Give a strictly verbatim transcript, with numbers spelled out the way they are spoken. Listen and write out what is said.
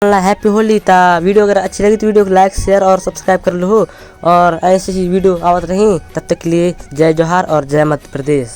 ला हैप्पी होली। ता वीडियो अगर अच्छी लगी तो वीडियो को लाइक, शेयर और सब्सक्राइब कर लो, और ऐसे ही वीडियो आवत रही। तब तक के लिए जय जोहार और जय मध्य प्रदेश।